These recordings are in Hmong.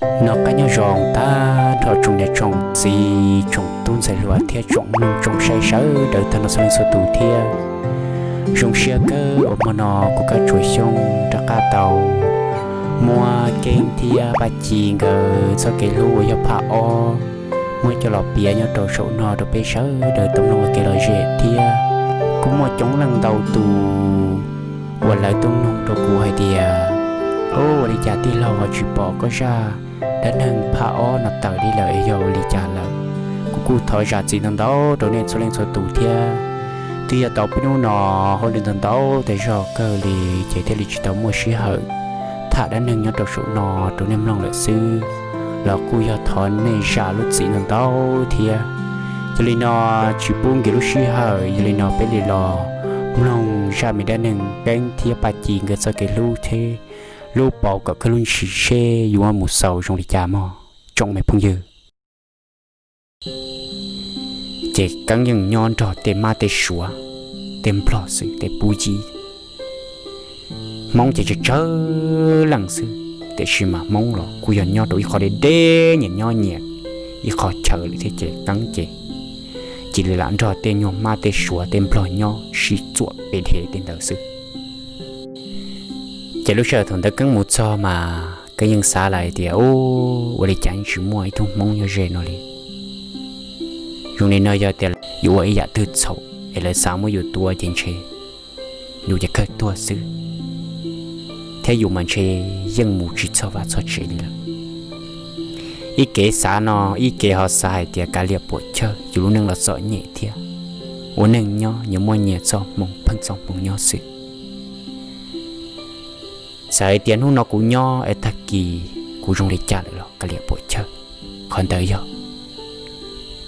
Noj qab nyob zoo tag nrho tsoom niam tsoom txiv tsoom tub ntxhais hluas thiab tsoom mloog tsoom saib sawv daws tag nrho txhua leej txhua tus thiab. Zoo siab kawg uas hmo no kuv Kab Tsuas Xyooj rov qab tau muab Keeb thiab Paj Ci nkawd txoj kev hlub uas yog phaj ob muab coj los piav nyob rau saum no rau peb sawv daws tau mloog ua kev lom zem thiab. Kuj muaj coob leej ntau tus uas lawv tuaj nug rau kuv hais tias, Ua li cas tij laug ho tsis pom koj zaj dab neeg phaj ob no tawm li lawm, yog ua li cas lawm? Kuv kuj thov zam txim ntau ntau rau nej txhua leej txhua tus thiab. Twb yog tau peb hnub no hauj lwm ntau ntau tas zog kawg li, ces thiaj li tsis tau muaj sij hawm tham dab neeg nyob rau saum no rau nej mloog lawm xwb, los kuj yog thov nej zam lub txim ntau ntau thiab. Yog li no, tsis pub nkim lub sij hawm, yog li no peb li los mloog zaj me dab neeg Keeb thiab Paj Ci nkawd txoj kev hlub thiab lub paus kom kawg lub ntsis seb yuav mus xaus zoo li cas mog tsoom me phooj ywg. Ces Keeb yeej nyob nrog tej mab tej suav, tej nplog xwb, tej pub yib. Hmoob ces tsawg tsawg leej xwb, tiam sis mas Hmoob los kuj yog nyob rau ib qho deb deb, nyias nyob nyias ib qho chaw lawm thiab, ces Keeb ces cia li lam nrog tej nyuag mab tej suav tej nplog nyob sib txuam pe dhev tej ntawd xwb. Ces lub sij hawm thaum ntawd Keeb mus txog mas Keeb yeej xav lawm tias, Ua li cas yeej tsis muaj ib tug Hmoob nyob ze no li? Zoo li no yog tias yus ua ib yam twg txhaum es lawv xav muab yus tua ces ntshe yus ces kawg tuag xwb, thiab yus mas ntshe yeej mus tsis txog vaj txog tsev li lawm. Ib kev xav no, ib kev ho xav hais tias kav liam puam chawj, yus lub neej los txom nyem thiab, ua neeg nyob nyias muaj nyias txoj hmoo pheej txoj hmoo nyob xwb. Xav hais tias hnub no kuv nyob es tag kis kuv zoo li cas lawm los kav liam puam chawj, qhov ntawd yog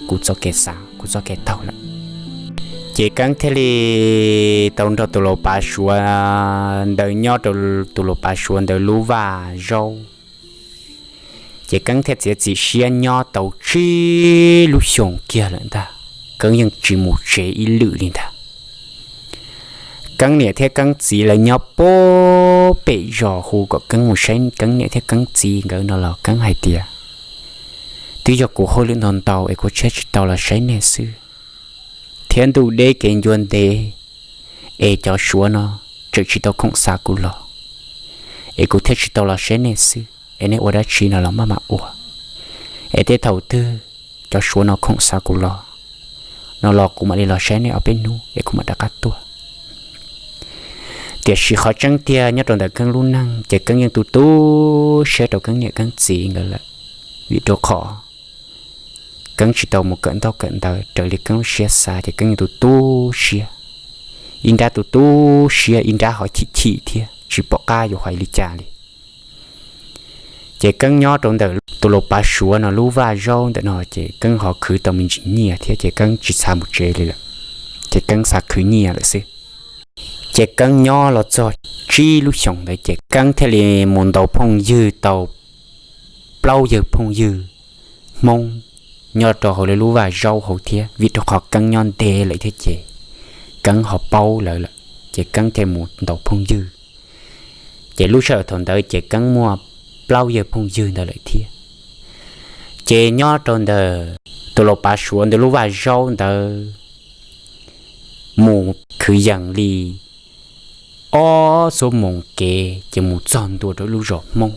kuv txoj kev xav, kuv txoj kev taug lawm. Ces Keeb thiaj li tau nrog tus laus pav suav ntawd nyob rau tus laus pav suav ntawd lub vaj zaub. Ces Keeb thiaj txiav txim siab nyob tau tsib lub xyoos kiag lawm ntag, Keeb yeej tsis mus tsev ib lwm li ntag. Keeb niam thiab Keeb txiv lawv nyob puag pem zos hu kom Keeb mus saib Keeb niam thiab Keeb txiv nkawd no los Keeb hais tias, Twb yog kuv hauj lwm ntau ntau es kuv thiaj tsis tau los saib nej xwb, thiab ntuj deb kev ncua ntev es cov suav no tseem tsis tau khoom xa kuv los, es kuv thiaj tsis tau los saib nej xwb. Es nej ua dab tsi no los maj mam ua, es tej thaum twg cov suav no khoom xa kuv los no los kuv mam li los saib nej ob peb hnub es kuv mam rov qab tuaj. Tiam sis qhov tseeb tiag nyob rau ntawm Keeb lub neej ces Keeb yeej tu tu siab rau Keeb niam Keeb txiv nkawd lawm, vim rau qhov Keeb tsis tau mus kawm ntaub kawm ntawv raws li Keeb lub siab xav ces Keeb yeej tu tu siab, ib nrab tu tu siab ib nrab ho chim chim thiab tsis pom qab yuav hais li cas li. Ces Keeb nyob rau ntawm tus laus pav suav no lub vaj zaub ntawm no ces Keeb ho khwv tau me ntsis nyiaj thiab ces Keeb tsis xav mus tsev li lawm, ces Keeb xav khwv nyiaj lawm xwb. Ces Keeb nyob los txog tsib lub xyoos ntawd ces Keeb thiaj li mus ntaus phooj ywg tau plaub yawg phooj ywg Hmoob nyob rau hauv lawv lub vaj zaub hauv thiab, vim rau qhov Keeb nyob ntev lawm thiab ces Keeb ho paub lawv lawm, ces Keeb thiaj mus ntaus phooj ywg. Ces lub sij hawm thaum ntawd ces Keeb muaj plaub yawg phooj ywg ntawd lawm thiab. Ces nyob rau ntawm tus laus pav suav ntawd lub vaj zaub ntawd mus kwv yees li ob xuab moos kev ces mus txog ntua rau ib lub zos Hmoob.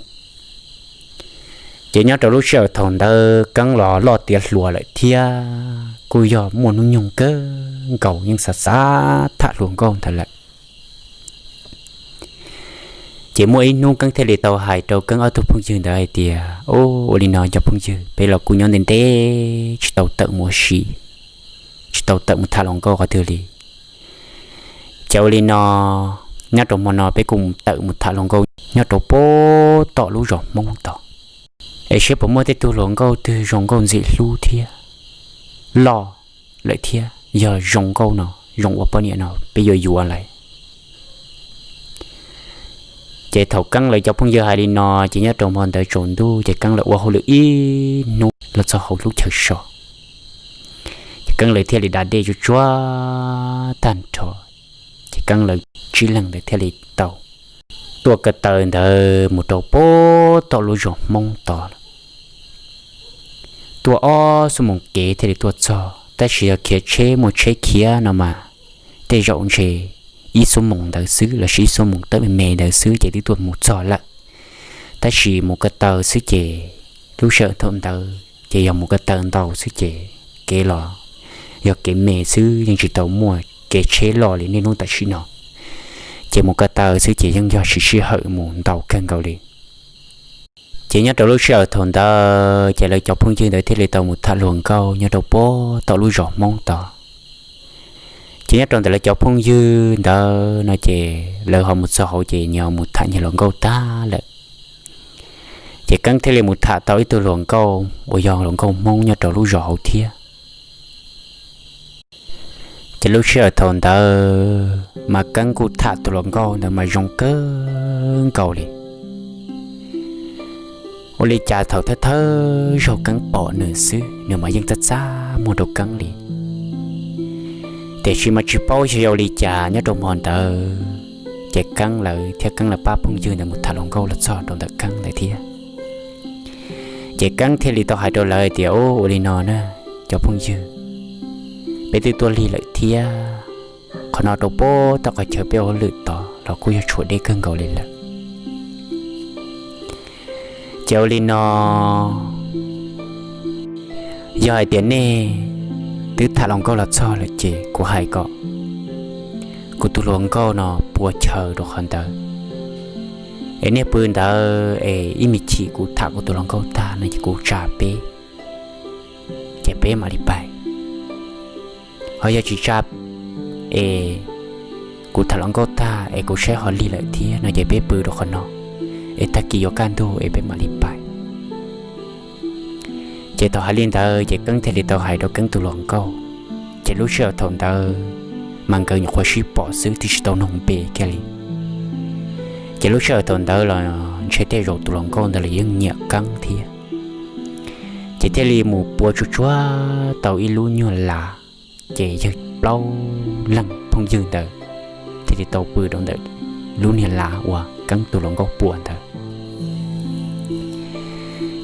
Ces nyob rau lub sij hawm thaum ntawd Keeb los loj tiav hluas lawm thiab kuj yog muaj hnub nyoog kawg nkaus yeej xav xav tham hluas nkauj ntawd lawm. Ces muaj ib hnub Keeb thiaj li tau hais rau Keeb ob tug phooj ywg ntawd hais tias, Ua li no cov phooj ywg, peb los kuj nyob ntev ntev tsis tau tawm mus ua si, tsis tau tawm mus tham hluas nkauj qhov twg li. Ces ua li no, nyob rau hmo no peb kuj tawm mus tham hluas nkauj nyob rau puag tom lub zos Hmoob tod, es seb puas muaj tej tug hluas nkauj twg zoo nkauj ntxim hlub thiab loj lawm thiab yog zoo nkauj no, zoo ua poj niam no peb yuav yuav lawm. Ces thaum Keeb lawv cov phooj ywg hais li no ces nyob rau hmo ntawd tsaus ntuj ces Keeb lawv ua hauj lwm ib hnub los txog hauv lub chaw so, ces Keeb lawv thiaj li da dej tsuag tsuag tag nrho. Ces Keeb lawv tsib leeg ntawd thiaj li tau tuaj ko taw ntawd mus rau puag tom lub zos Hmoob tod. tuaj ob xuab moos kev thiaj li tuaj txog, tab sis yog khiav tsheb muaj tsheb khiav no mas tej zaum ntshe ib xuab moos ntawd xwb lossis ib xuab moos tawm me me ntawd xwb ces twb tuaj mus txog lawm. Tab sis mus ko taw xwb ces lub sij hawm thaum ntawd ces yog mus ko taw ntau xwb ces kev los yog kev me xwb, yeej tsis tau muaj kev tsheb loj li niaj hnub tam sim no. Ces mus ko taw xwb ces yeej yog siv sij hawm mus ntau kawg nkaus li. Ces nyob rau lub sij hawm thaum ntawd ces lawv cov phooj ywg ntawd thiaj li tau mus tham hluas nkauj nyob rau puag tom lub zos Hmoob tod. Ces nyob rau ntawm lawv cov phooj ywg ntawd no ces lawv ho mus txog hauv ces nyias ho mus tham nyias hluas nkauj tag lawm. Ces Keeb thiaj li mus tham tau ib tug hluas nkauj uas yog hluas nkauj Hmoob nyob rau lub zos hauv thiab. Ces lub sij hawm thaum ntawd mas Keeb kuj tham tus hluas nkauj ntawd mas zoo kawg nkaus li. Ua li cas thaum thawj thawj zaug Keeb pom nws xwb nws mas yeej txaj txaj muag rau Keeb li. Tiam sis mas tsis paub xyov yog ua li cas nyob rau hmo ntawd ces Keeb lawv thiab Keeb lawv pab phooj ywg ntawd mus tham hluas nkauj los txog rau ntawm Keeb ntawd thiab. Ces Keeb thiaj li tau hais rau lawv tias, Ub, ua li no na, cov phooj ywg, peb twb tuaj lig lawm thiab. Qhov no rau puag tom qhov chaw peb ua hauj lwm tod los kuj yog tshuav deb kawg nkaus li lawm. Ces ua li no, yog hais tias nej twb tham hluas nkauj los txog lawm ces kuv hais kom kuv tus hluas nkauj no pua chaw rau qhov ntawd, es nej pw ntawd es ib me chim kuv tham kuv tus hluas nkauj tag no ces kuv tsa peb, ces peb mam li pais. Ho yog tsis tsa es kuv tham hluas nkauj tag es kuv saib ho lig lawm thiab no ces peb pw rau qhov no, es tag kis yuav kaj ntug es peb mam li pais. Ces thaum hais li ntawd ces Keeb thiaj li tau hais rau Keeb tus hluas nkauj. Ces lub sij hawm thaum ntawd mas nkawd nyuam qhuav sib pom xwb twb tsis tau noog npe kiag li. Ces lub sij hawm thaum ntawd los ntshe tej zaum tus hluas nkauj ntawd los yeej nyiam Keeb thiab. Ces thiaj li mus pua tsuag tsuag tau ib lub nyuag lav, ces yawg plaub leeg phooj ywg ntawd thiaj li tau pw rau ntawm lub niag lav uas Keeb tus hluas nkauj pua ntawd.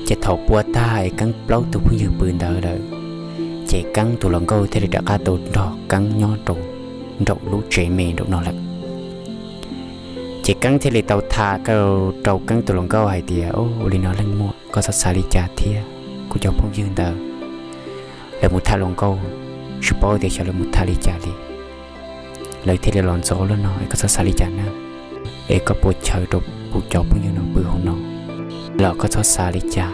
Ces thaum pua tag es Keeb plaub tus phooj ywg pw ntawd lawm, ces Keeb tus hluas nkauj thiaj li rov qab tau nrog Keeb nyob rau nraum lub tsev me nraum no lawm. Ces Keeb thiaj li tau tham rau Keeb tus hluas nkauj hais tias, Ua li no leej muam, koj txhob xav li cas thiab, kuv cov phooj ywg ntawd lawv mus tham hluas nkauj, tsis paub tias xyov lawv mus tham li cas li. Lawv thiaj li los ntxov lub no es koj txhob xav li cas na, es koj pua chaw rau kuv cov phooj ywg no pw hauv no los koj txhob xav li cas.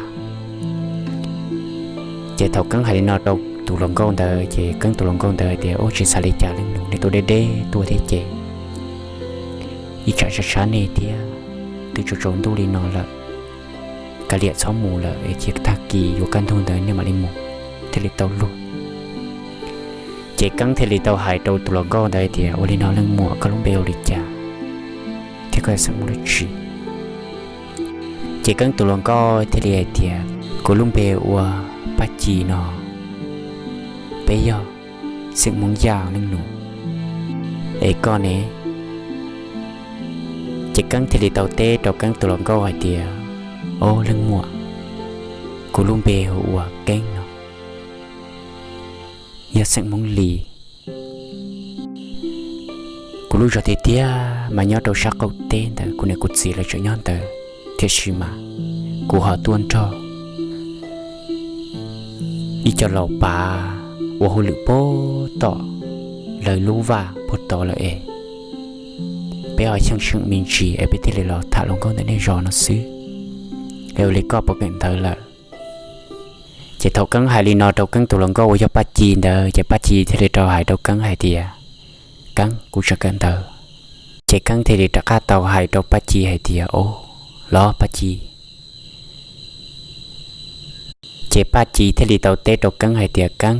Ces thaum Keeb hais li no rau tus hluas nkauj ntawd ces Keeb tus hluas nkauj ntawd hais tias, Ub, tsis xav li cas leej nus, nej tuaj deb deb tuaj thiab ces ib tsam tshaib tshaib nej thiab, twb tsaus tsaus ntuj li no lawm, kav liam txhob mus lawm es cia tag kis yuav kaj ntug ntawd nej mam li mus thiaj li tau luag. Ces Keeb thiaj li tau hais rau tus hluas nkauj ntawd hais tias, Ua li no leej muam, koj lub npe hu li cas thiab koj yog xeem Hmoob dab tsi? Ces Keeb tus hluas nkauj thiaj li hais tias, Kuv lub npe hu ua Paj Ci no, peb yog xeem Hmoob Yaj leej nus, es koj ne? Ces Keeb thiaj li tau teb rau Keeb tus hluas nkauj hais tias, Ob leej muam, kuv lub npe hu ua Keeb no, yog xeem Hmoob Lis. Kuv lub zos tiag tiag mas nyob rau sab qaum teb ntawd, kuv niam kuv txiv lawv tseem nyob ntawd, tiam sis mas kuv ho tuaj nrog ib co laus pav ua hauj lwm puag tom lawv lub vaj puag tod lawm es peb ho xyeej xyeem me ntsis es peb thiaj li los tham hluas nkauj ntawm nej zos no xwb, es ua li koj puas kawm ntawv lawm? Ces thaum Keeb hais li no rau Keeb tus hluas nkauj uas yog Paj Ci ntawd ces Paj Ci thiaj li rov hais rau Keeb hais tias, Keeb, kuv tseem kawm ntawv. Ces Keeb thiaj li rov qab tau hais rau Paj Ci hais tias, Ob, los Paj Ci. Ces Paj Ci thiaj li tau teb rau Keeb hais tias, Keeb,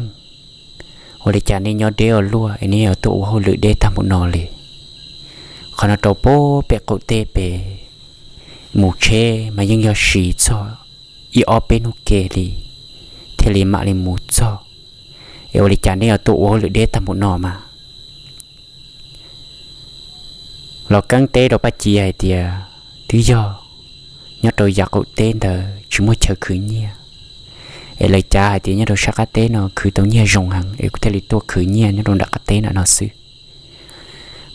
ua li cas nej nyob deb ua luaj es nej yuav tuaj ua hauj lwm deb tag npaum no li? Qhov no rau puag pem qaum teb pem, mus tsheb mas yeej yog siv txog ib ob peb hnub ke li thiaj li mam li mus txog, es ua li cas nej yuav tuaj ua hauj lwm deb tag npaum no mas? Los Keeb teb rau Paj Ci hais tias, Twb yog nyob rau yav qaum teb ntawd tsis muaj chaw khwv nyiaj, es lawv cav hais tias nyob rau sab qab teb no khwv tau nyiaj zoo heev es kuv thiaj li tuaj khwv nyiaj nyob rau nram qab teb nram no xwb.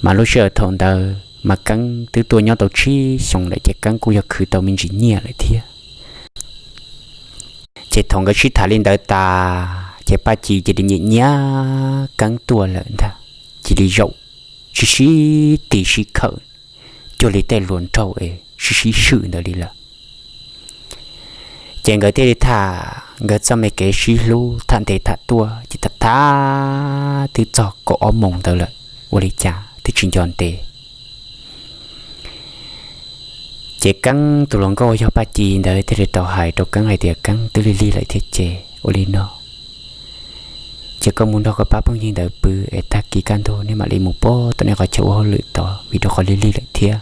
Mas lub sij hawm thaum ntawd mas Keeb twb tuaj nyob tau tsib xyoos lawm ces Keeb kuj yog khwv tau me ntsis nyiaj lawm thiab. Ces thaum nkawd sib tham li ntawd tas ces Paj Ci cia li nyiam nyiam Keeb tuaj lawm ntag, cia li zaum sib sib tis sib khawm cuag li tej hluas nraug es sib sib swm ntawd li lawm. Ces nkawd thiaj li tham nkawd txoj me kev sib hlub tham ntev tham tuaj ces tham tham twb txog kaum ob moos ntawd lawm, ua li cas twb tsis nco ntev. Ces Keeb tus hluas nkauj yog Paj Ci ntawd thiaj li tau hais rau Keeb hais tias, Keeb, twb lig lig lawm thiab ces ua li no, ces koj mus nrog koj pab phooj ywg ntawd pw es tag kis kaj ntug nej mam li mus pab tom nej qhov chaw ua hauj lwm tod vim rau qhov lig lig lawm thiab.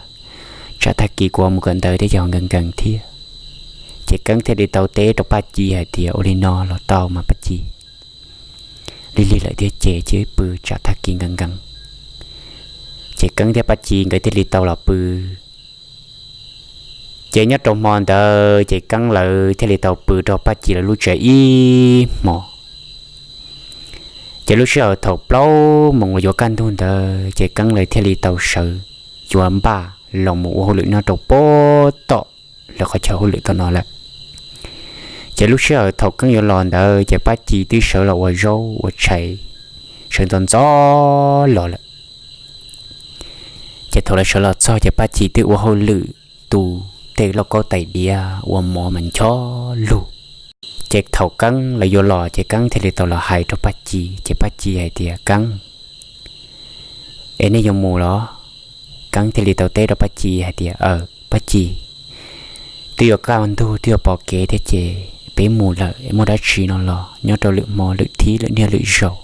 Tsam tag kis kuv mus kawm ntawv thiab ces ho nkees nkees thiab. Ces Keeb thiaj li tau teb rau Paj Ci hais tias, ua li no los tau mas Paj Ci, lig lig lawm thiab ces cia pw tsam tag kis nkees nkees. Ces Keeb thiab Paj Ci nkawd thiaj li tau los pw. Ces nyob rau hmo ntawd ces Keeb lawv thiaj li tau pw rau Paj Ci lawv lub tsev ib hmo. Ces lub sij hawm thaum plaub moos uas yuav kaj ntug ntawd ces Keeb lawv thiaj li tau sawv yuav npaj los mus ua hauj lwm nyob rau pem tom lawv qhov chaw hauj lwm tom no lawm. Ces lub sij hawm thaum Keeb yuav los ntawd ces Paj Ci twb sawv los ua zaub ua tshais, sawv ntxov ntxov los lawm. Ces thaum lawv sawv los txog ces Paj Ci twb ua hauj lwm tu tej lauj kaub tais diav ua mov mas ncho lug. Ces thaum Keeb lawv yuav los ces Keeb thiaj li tau los hais rau Paj Ci, ces Paj Ci hais tias, Keeb, es nej yuav mus los? Keeb thiaj li tau teb rau Paj Ci hais tias, aw, Paj Ci, twb yuav kaj ntug twb yuav pom kev thiab ces peb mus lawm es muaj dab tsi no los nyob rau lwm hmo lwm thib lwm niaj lwm zaus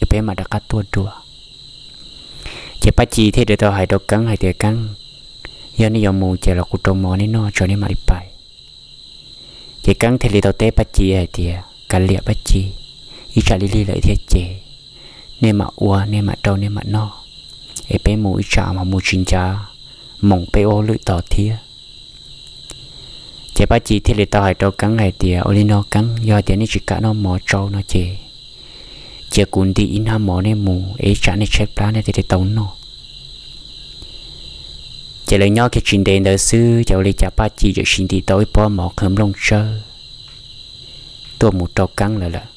es peb mam rov qab tuaj dua. Ces Paj Ci thiaj li tau hais rau Keeb hais tias, Keeb, yog nej yuav mus ces los kuv rau mov nej noj tso nej mam li pais. Ces Keeb thiaj li tau teb Paj Ci hais tias, kav liam Paj Ci, ib tsam lig lig lawm thiab ces nej mam ua nej mam rau nej mam noj, es peb mus ib tsam ho mus tsis ncav moos peb ua hauj lwm tod thiab. Ces Paj Ci thiaj li tau hais rau Keeb hais tias, ua li no Keeb, yog tias nej tsis kam noj mov tsau no ces cia kuv ntim ib hnab mov nej mus es ib tsam nej tshaib plab nej thiaj li tau noj. Ces lawv nyob kiag tsis ntev ntawd xwb ces ua li cas Paj Ci txawm sim ntim tau ib pob mov qhwv nplooj tsawb tuaj mus rau Keeb lawv lawm.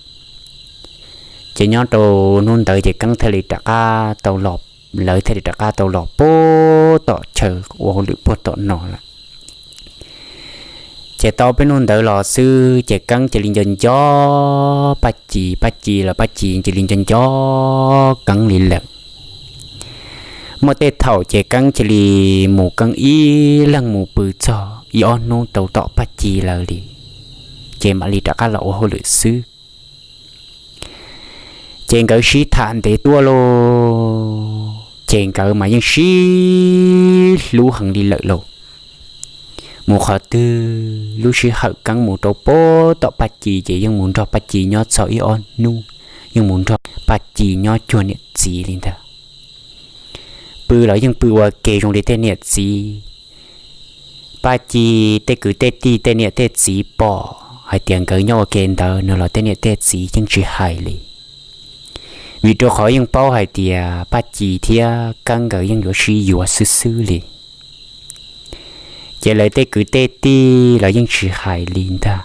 Ces nyob rau hnub ntawd ces Keeb thiaj li rov qab tau los, lawv thiaj li rov qab tau los puag tom chaw ua hauj lwm puag tom no lawm. Ces tau peb hnub ntawd los xwb ces Keeb cia li nco nco Paj Ci, Paj Ci los Paj Ci cia li nco nco Keeb li lawm. Muaj tej thaum ces Keeb cia li mus Keeb ib leeg mus pw txog ib ob hnub rau tom Paj Ci lawv li, ces mam li rov qab los ua hauj lwm xwb. Ces nkawd sib tham ntev tuaj lauj, ces nkawd mas yeej sib hlub heev li lawm lauj. Mus qhov twg lub sij hawm Keeb mus rau puag tom Paj Ci ces yeej mus nrog Paj Ci nyob txog ib ob hnub, yeej mus nrog Paj Ci nyob cuag niam txiv li ntag. Pw los yeej pw ua ke zoo li tej niam txiv. Paj Ci tej kwv tej tij tej niam tej txiv pom hais tias nkawd nyob ua ke ntawd no los tej niam tej txiv yeej tsis hais li, vim rau qhov yeej paub hais tias Paj Ci thiab Keeb nkawd yeej yuav sib yuav xwb xwb li. Ces lawv tej kwv tej tij los yeej tsis hais li ntag.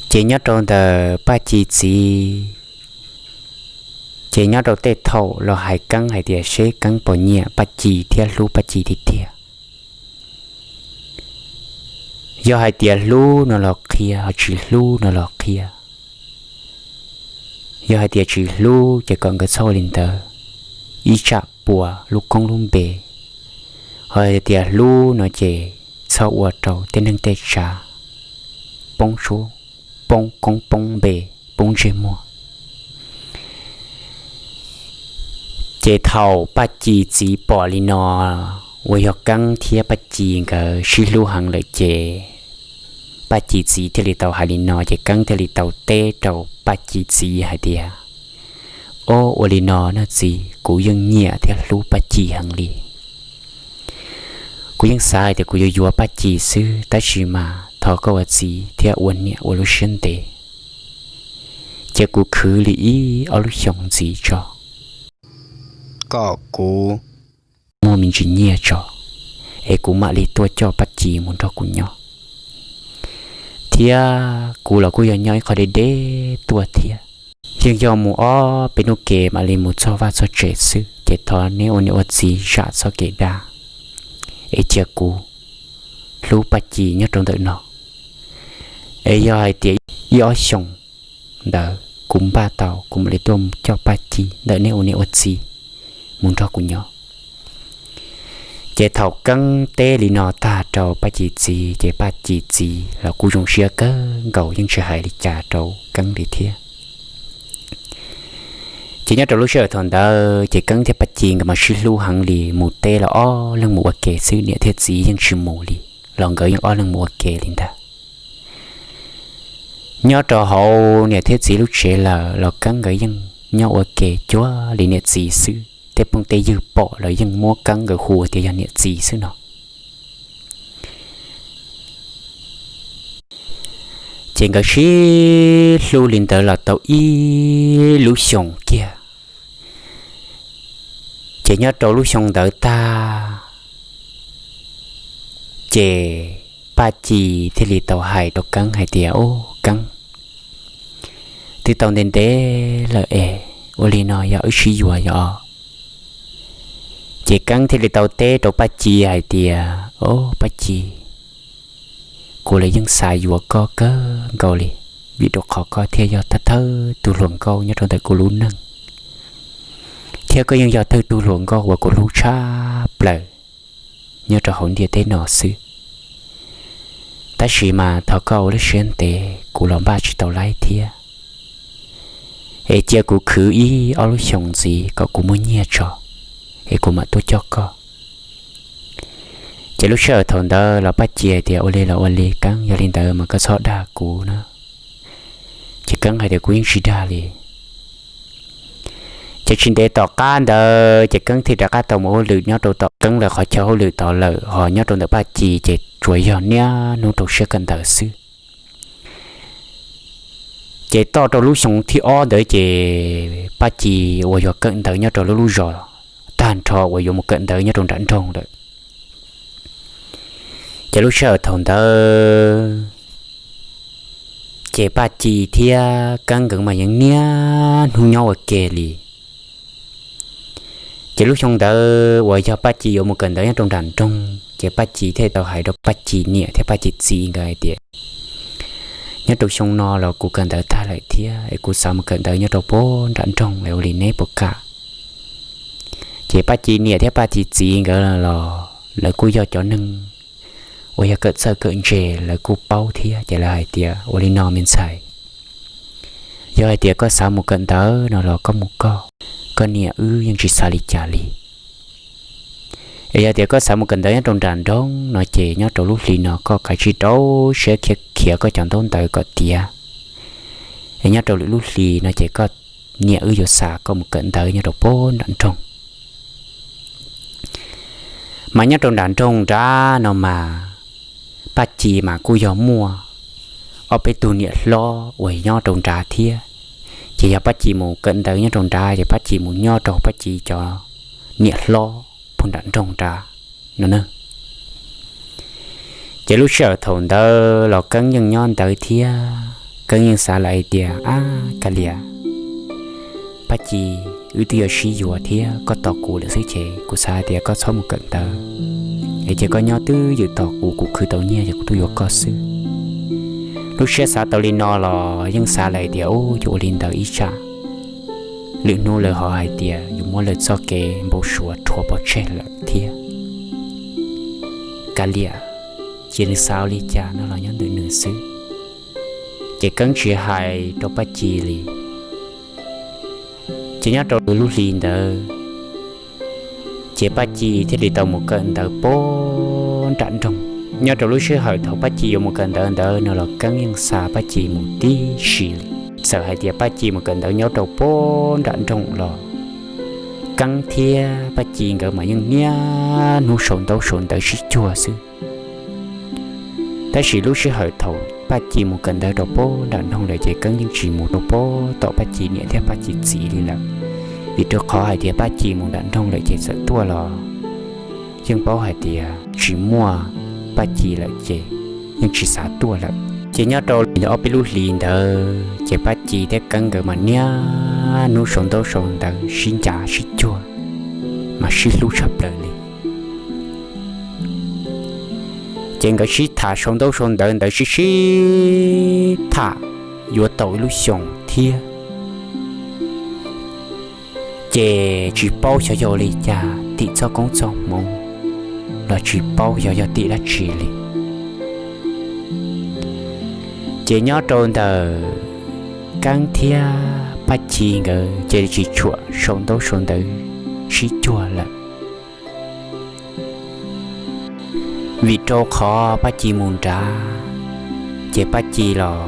Ces nyob rau ntawm Paj Ci txiv, ces nyob rau tej thaum los hais Keeb hais tias seb Keeb puas nyiam Paj Ci thiab hlub Paj Ci tiag tiag. Yog hais tias hlub no los qhia, ho tsis hlub no los qhia. Yog hais tias tsis hlub ces kom nkawd txhob ua li ntawd, ib tsam puas lub koob lub npe. Ho hais tias hlub no ces txhob ua rau tej neeg tej tsav poob suab, poob koob poob npe, poob ntsej muag. Ces thaum Paj Ci txiv pom li no, uas yog Keeb thiab Paj Ci nkawd sib hlub heev lawm ces Paj Ci txiv thiaj li tau hais li no, ces Keeb thiaj li tau teb rau Paj Ci txiv hais tias, Ob, ua li no no txiv, kuv yeej nyiam thiab hlub Paj Ci heev li. Kuv yeej xav hais tias kuv yuav yuav Paj Ci xwb, tab sis mas thov koj ua txiv thiab ua niam ua lub siab ntev. cia kuv khwv li ib ob lub xyoos ntxiv tso, kom kuv muaj me ntsis nyiaj tso, es kuv mam li tuaj coj Paj Ci mus nrog kuv nyob. Thiab kuv los kuj yog nyob ib qho deb deb tuaj thiab, yeej yog mus ob peb hnub ke mam li mus txog vaj txog tsev xwb, ces thov neb ua niam ua txiv zam txoj kev dag, es cia kuv hlub Paj Ci nyob rau ntawm no. Es yog hais tias ib ob xyoos ntawd kuv npaj tau, kuv mam li tuaj coj Paj Ci ntawm neb ua niam ua txiv mus nrog kuv nyob. Ces thaum Keeb teb li no tag rau Paj Ci txiv, ces Paj Ci txiv los kuj zoo siab kawg nkaus, yeej tsis hais li cas rau Keeb li thiab. Ces nyob rau lub sij hawm thaum ntawd ces Keeb thiab Paj Ci nkawd mas sib hlub heev li, mus teb los ob leeg mus ua ke xwb, niam thiab txiv yeej tsis mus li, los nkawd yeej ob leeg mus ua ke li ntag. Nyob rau hauv niam thiab txiv lub tsev lawm los Keeb nkawd yeej nyob ua ke cuag li niam txiv xwb, tej phooj tej ywg pom los yeej muab Keeb nkawd hu tias yog niam txiv xwb no. Ces nkawd sib hlub li ntawd los tau ib lub xyoos kiag. Ces nyob rau lub xyoo ntawd tag, ces Paj Ci thiaj li tau hais rau Keeb hais tias, Ub Keeb, twb tau ntev ntev lawm es ua li no yog wb sib yuav yog? Ces Keeb thiaj li tau teb rau Paj Ci hais tias, Ub Paj Ci, kuv los yeej xav yuav koj kawg nkaus li, vim rau qhov koj thiaj yog thawj thawj tug hluas nkauj nyob rau ntawm kuv lub neej, thiab koj yeej yog thawj tug hluas nkauj uas kuv hlub tshaj plaws nyob rau hauv ntiaj teb no xwb. Tab sis mas thov koj ua lub siab ntev, kuv los npaj tsis tau laib thiab, es cia kuv khwv ib ob lub xyoos ntxiv kom kuv muaj nyiaj tso, es kuv mam tuaj coj koj. Ces lub sij hawm thaum ntawd los Paj Ci hais tias, Ua li los ua li Keeb, yog li ntawd mas koj txhob dag kuv na. Ces Keeb hais tias, Kuv yeej tsis dag li. Ces tsis ntev tom qab ntawd ces Keeb thiaj rov qab tau mus hauj lwm nyob rau tom Keeb lawv qhov chaw hauj lwm tod lawm, ho nyob rau ntawm Paj Ci ces tsuas yog niaj hnub rau siab kawm ntawv xwb. Ces txog rau lub xyoo thib ob ntawd ces Paj Ci uas yog kawm ntawv nyob rau lub lub zos tag nrho uas yuav mus kawm ntawv nyob rau nram nroog lawm. Ces lub sij hawm thaum ntawd ces Paj Ci thiab Keeb nkawd mas yeej niaj hnub nyob ua ke li. Ces lub xyoo ntawd uas yog Paj Ci yuav mus kawm ntawv nyob rau nram nroog ces Paj Ci thiaj tau hais rau Paj Ci niam thiab Paj Ci txiv nkawd hais tias, Nyob rau xyoo no los kuv kawm ntawv tag lawm thiab es kuv xav mus kawm ntawv nyob rau puag nram nroog, ua li neb puas kam? Ces Paj Ci niam thiab Paj Ci txiv nkawd los lawv kuj yog cov neeg uas yog kawm txawj kawm ntse, lawv kuj paub thiab, ces lawv hais tias, Ua li no me ntxhais, yog hais tias koj xav mus kawm ntawv no los koj mus koj, koj niam wb yeej tsis xav li cas li. Es yog tias koj xav mus kawm ntawv nyob rau nram nroog no ces nyob rau lub hli no koj kav tsij rau siab khiav koj cov ntaub ntawv kom tiav, es nyob rau lwm lub hli no ces koj niam wb yuav xa koj mus kawm ntawv nyob rau puag nram nroog. Mas nyob rau nram nroog nrad no mas Paj Ci mas kuj yog muaj ob peb tug niam hlob uas nyob rau nrad thiab. Ces yog Paj Ci mus kawm ntawv nyob rau nrad ces Paj Ci mus nyob rau Paj Ci cov niam hlob puag nram nroog nrad no na. Ces lub sij hawm thaum ntawd los Keeb yeej nyob ntawd thiab, Keeb yeej xav lawm hais tias, Ab, kav liam, Paj Ci, wb twb yuav sib yuav thiab koj tos kuv lawm xwb ces kuv xav hais tias koj txhob mus kawm ntawv, es ces koj nyob twj ywm tos kuv, kuv khwv tau nyiaj ces kuv tuaj yuav koj xwb. Lub siab xav tau li no los yeej xav lawm hais tias, Ub, yuav ua li ntawd ib tsam lwm hnub lawv ho hais tias yuav muab lawv txoj kev npau suav rhuav pov tseg lawm thiab. Kav liam, cia nws xav li cas no los nyob ntawm nws xwb. Ces Keeb tsis hais rau Paj Ci li. Ces nyob rau lub hli ntawd ces Paj Ci thiaj li tau mus kawm ntawv puag nram nroog. Nyob rau lub sij hawm thaum Paj Ci yuav mus kawm ntawv ntawd no los Keeb yeej xa Paj Ci mus tib si li. Txawm hais tias Paj Ci mus kawm ntawv nyob rau puag nram nroog los Keeb thiab Paj Ci nkawd mas yeej niaj hnub sau ntaub sau ntawv sib cuag xwb. Tab sis lub sij hawm thaum Paj Ci mus kawm ntawv rau pem nram nroog lawm ces Keeb yeej tsis mus rau pem tom Paj Ci niam thiab Paj Ci txiv li lawm, vim rau qhov hais tias Paj Ci mus nram nroog lawm ces txawm tuaj los yeej paub hais tias tsis muaj Paj Ci lawm ces yeej tsis xav tuaj lawm. Ces nyob rau li ntawd ob peb lub hlis ntawd ces Paj Ci thiab Keeb nkawd mas niaj hnub sau ntaub sau ntawv sib ncav sib cuag, mas sib hlub tshaj plaws li. Ces nkawd sib tham sau ntaub sau ntawv ntawd sib sib tham yuav tau ib lub xyoos thiab. Ces tsis paub xyov yog ua li cas tim txoj koob txoj hmoov los tsis paub xyov yog tim dab tsi li. Ces nyob rau ntawm Keeb thiab Paj Ci nkawd ces tsis tshua sau ntaub sau ntawv sib cuag lawm, vim rau qhov Paj Ci mus nrad, ces Paj Ci los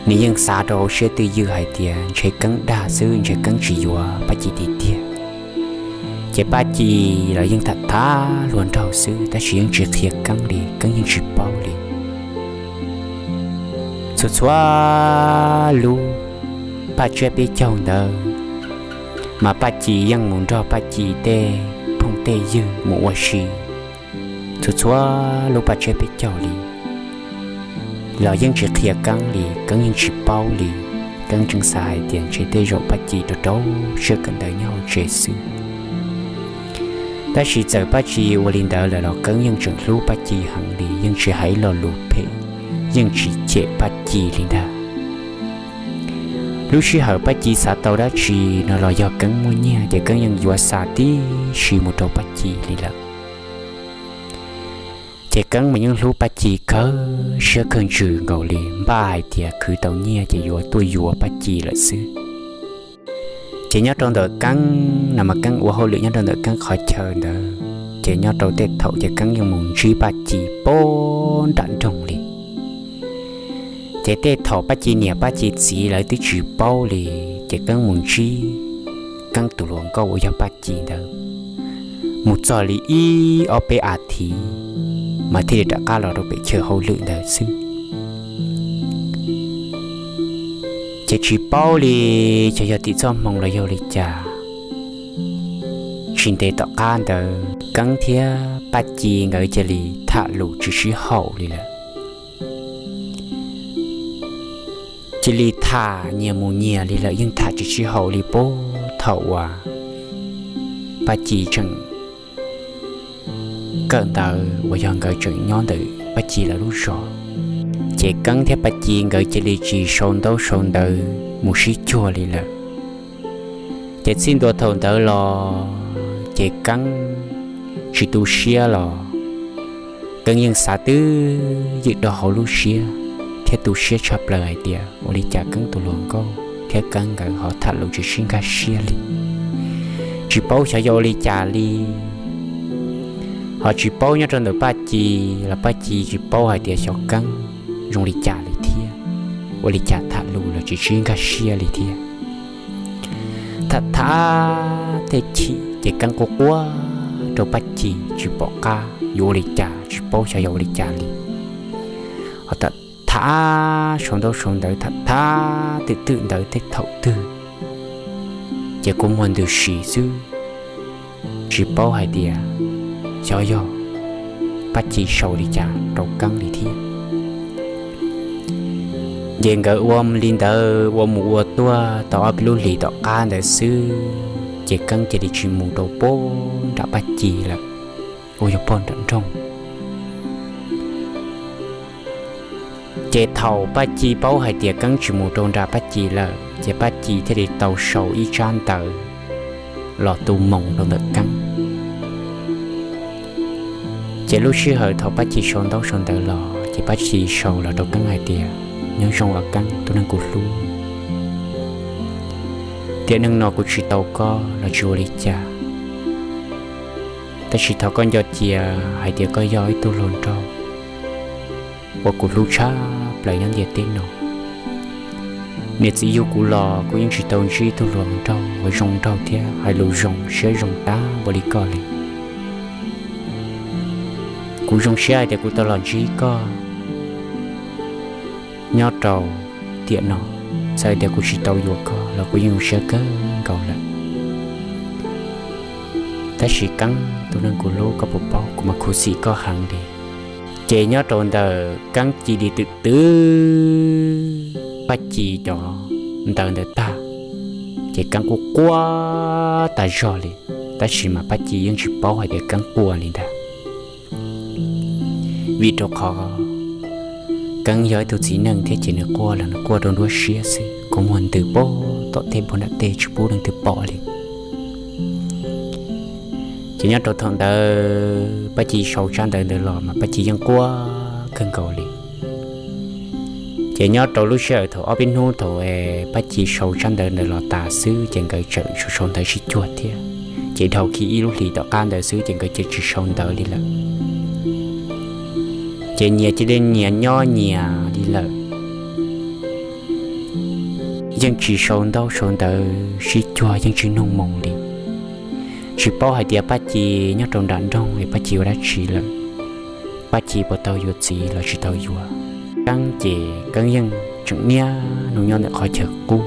nws yeej xav rau hauv siab twj ywm hais tias ntshe Keeb dag xwb, ntshe Keeb tsis yuav Paj Ci tiag tiag. Ces Paj Ci los yeej tham tham hluas nraug xwb tab sis yeej tsis qhia Keeb li, Keeb yeej tsis paub li. Txhua txhua lub paj tsiab peb caug ntawd mas Paj Ci yeej mus nrog Paj Ci tej phooj tej ywg mus ua si txhua txhua lub paj tsiab peb caug li, los yeej tsis qhia Keeb li, Keeb yeej tsis paub li. Keeb tseem xav hais tias ntshe tej zaum Paj Ci rau rau siab kawm ntawv nyob hauv tsev xwb. Tab sis txawm Paj Ci ua li ntawd lawm los Keeb yeej tseem hlub Paj Ci heev li, yeej tsis hais lo lus phem, yeej tsis cem Paj Ci li ntag. Lub sij hawm Paj Ci xav tau dab tsi no los yog Keeb muaj nyiaj ces Keeb yeej yuav xa tib si mus rau Paj Ci li lawm. Ces Keeb mas yeej hlub Paj Ci kawg siab kawg ntsws nkaus li, npaj hais tias khwv tau nyiaj ces yuav tuaj yuav Paj Ci lawm xwb. Ces nyob rau ntawm Keeb no mas Keeb ua hauj lwm nyob rau ntawm Keeb qhov chaw ntawd, ces nyob rau tej thaum ces Keeb yeej mus ntsib Paj Ci pem nram nroog li. Ces tej thaum Paj Ci niam Paj Ci txiv lawv twb tsis paub li, ces Keeb mus ntsib Keeb tus hluas nkauj uas yog Paj Ci ntawd mus txog li ib ob peb as thiv mas thiaj li rov qab los rau pem chaw hauj lwm ntawd xwb. Ces tsis paub li xyov yog tim txoj hmoo los yog li cas, tsis ntev tom qab ntawd Keeb thiab Paj Ci nkawd cia li tham lus tsis sib haum li lawm. Cia li tham nyias mus nyias li lawm, yeej tham tsis sib haum li puag thaum uas Paj Ci tseem kawm ntawv uas yog nkawd tseem nyob ntawm Paj Ci lawv lub zos. Ces Keeb thiab Paj Ci nkawd cia li tsis sau ntaub sau ntawv mus sib cuag li lawm. Ces txij ntua thaum ntawd los ces Keeb tsis tu siab los Keeb yeej xav twj ywm rau hauv lub siab thiab tu siab tshaj plaws hais tias ua li cas Keeb tus hluas nkauj thiab Keeb nkawd ho tham lus tsis sib nkag siab li. Tsis paub xyov yog ua li cas li, ho tsis paub nyob rau ntawm Paj Ci los Paj Ci tsis paub hais tias xyov Keeb zoo li cas li thiab, ua li cas tham lus los tsis sib nkag siab li thiab. Tham tham tej chim ces Keeb quaj quaj rau Paj Ci tsis pom qab yuav ua li cas, tsis paub xyov yog ua li cas li. Ho tham tham sau ntaub sau ntawv, tham tham twj ywm ntawv tej thaum twg ces kua muag ntws si xwb, tsis paub hais tias xyov yog Paj Ci sau li cas rau Keeb li thiab. Ces nkawd ua li ntawd ua mus ua tuaj tau ob peb lub hlis tom qab ntawd xwb, ces Keeb cia li tsis mus rau pem nram Paj Ci lawm, uas yog pem nram nroog. Ces thaum Paj Ci paub hais tias Keeb tsis mus rau nram Paj Ci lawm, ces Paj Ci thiaj li tau sau ib tsab ntawv los tu moo rau ntawm Keeb. Ces lub sij hawm thaum Paj Ci sau ntaub sau ntawv los ces Paj Ci sau los rau Keeb hais tias, nyob zoo os Keeb tus neeg kuv hlub, tiam neej no kuv tsis tau koj los tsis ua li cas, tab sis thov koj nco cia hais tias koj yog ib tug hluas nraug uas kuv hlub tshaj plaws nyob ntiaj teb no. Niam txiv yug kuv los kuv yeej tsis tau ntsib ib tug hluas nraug uas zoo nraug thiab hais lus zoo siab zoo tag npaum li koj li. Kuv zoo siab hais tias kuv tau los ntsib koj nyob rau tiam no, txawm tias kuv tsis tau yuav koj los kuv yeej zoo siab kawg nkaus lawm. Tab sis Keeb tus neeg kuv hlub, koj puas paub kuv mas khuv xim koj heev li. Ces nyob rau ntawm Keeb cia li twm twv Paj Ci cov ntawv ntawd tag, ces Keeb quaj quaj tas zog li, tab sis mas Paj Ci yeej tsis paub hais tias Keeb quaj li ntag. Vim rau qhov Keeb yog ib tug txiv neej thiab ces nws quaj los nws quaj rau nruab siab xwb, kua muag ntws pag tom tej npoo nram tej tsis pub leej twg pom li. Ces nyob rau thaum ntawd Paj Ci sau tsab ntawv ntawd los mas Paj Ci yeej quaj kawg nkaus li. Ces nyob rau lub sij hawm thaum ob peb hnub thaum Paj Ci sau tsab ntawv ntawd los tas xwb ces nkawd tseem sau ntawv sib cuag thiab. Ces dhau kiag ib lub hlis tom qab ntawd xwb ces nkawd cia tsis sau ntawv li lawm. Ces nyias cia li nyias nyob nyias li lawm, yeej tsis sau ntaub sau ntawv sib cuag, yeej tsis nug moo li. Tsis paub hais tias Paj Ci nyob rau nram nroog es Paj Ci ua dab tsi lawm, Paj Ci puas tau yuav txiv los tsis tau yuav. Keeb ces Keeb yeej tseem niaj hnub nyob ntawm qhov chaw qub.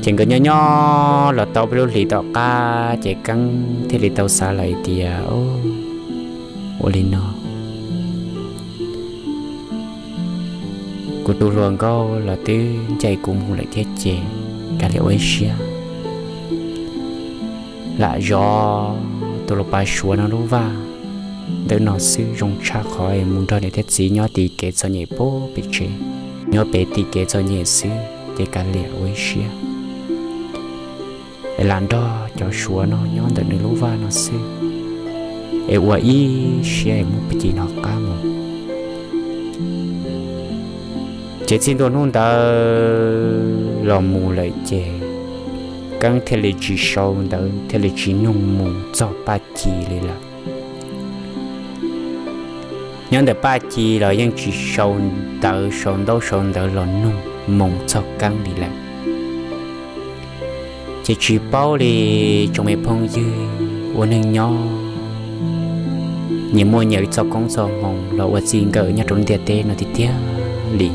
Ces nkawd nyob nyob los tau peb lub hlis tom qab ces Keeb thiaj li tau xav lawm tias, ua li no, kuv tus hluas nkauj los twb ncaim kuv mus lawm thiab ces kav liam ua ib siab lam zov tus lau pav Suav no lub vaj ntawm no xwb, zoo tshaj qhov mus nrog niam thiab txiv nyob tiv kev txom nyem pem pem tsev, nyob pem tiv kev txom nyem xwb ces kav liam ua ib siab es lam nrog cov Suav no nyob ntawm nws lub vaj no xwb, es ua ib siab es muab Paj Ci hnov qab mus. Ces txij ntua hnub ntawd los mus lawm ces Keeb thiaj li tsis sau ntawv thiaj li tsis nug moo txog Paj Ci li lawm. Nyob ntawm Paj Ci los yeej tsis sau ntawv sau ntaub sau ntawv los nug moo txog Keeb li lawm. Ces tsis paub li, tsoom me phooj ywg, ua neej nyob nyias muaj nyias ib txoj koob txoj hmoov los ua txij nkawm nyob rau ntiaj teb no tiag tiag li.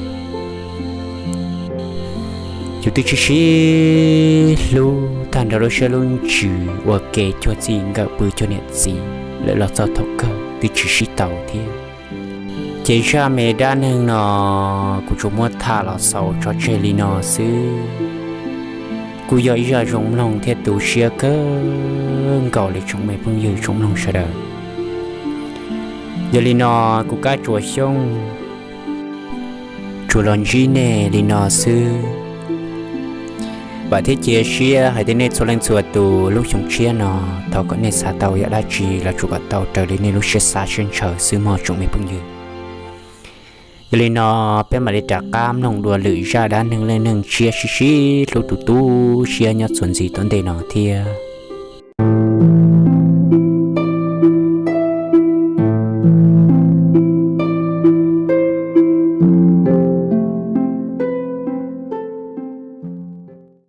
Yus twb sib sib hlub tag nrho lub siab lub ntsws ua ke cuag txij nkawm pw cuag niam txiv lawm los txog thaum kawg twb tsis sib tau thiab. Ces zaj me dab neeg no kuv tsuas muab tham los xaus tso tseg li no xwb. Kuj yog ib zaj zoo mloog thiab tu siab kawg nkaus li tsoom me phooj ywg tsoom mloog sawv daws. Yog li no, kuv Kab Tsuas Xyooj tsuas los ntsib nej li no xwb. Vam thiab cia siab hais tias nej txhua leej txhua tus lub xyoo tshiab no, thov kom nej xav tau yam dab tsi los tsuas kom tau raws li nej lub siab xav siab ntshaw xwb mog tsoom me phooj ywg. Yog li no, peb mam li rov qab mloog dua lwm zaj dab neeg leej neeg tshiab sib sib hlub tu tu siab nyob txuas ntxiv tom ntej no thiab.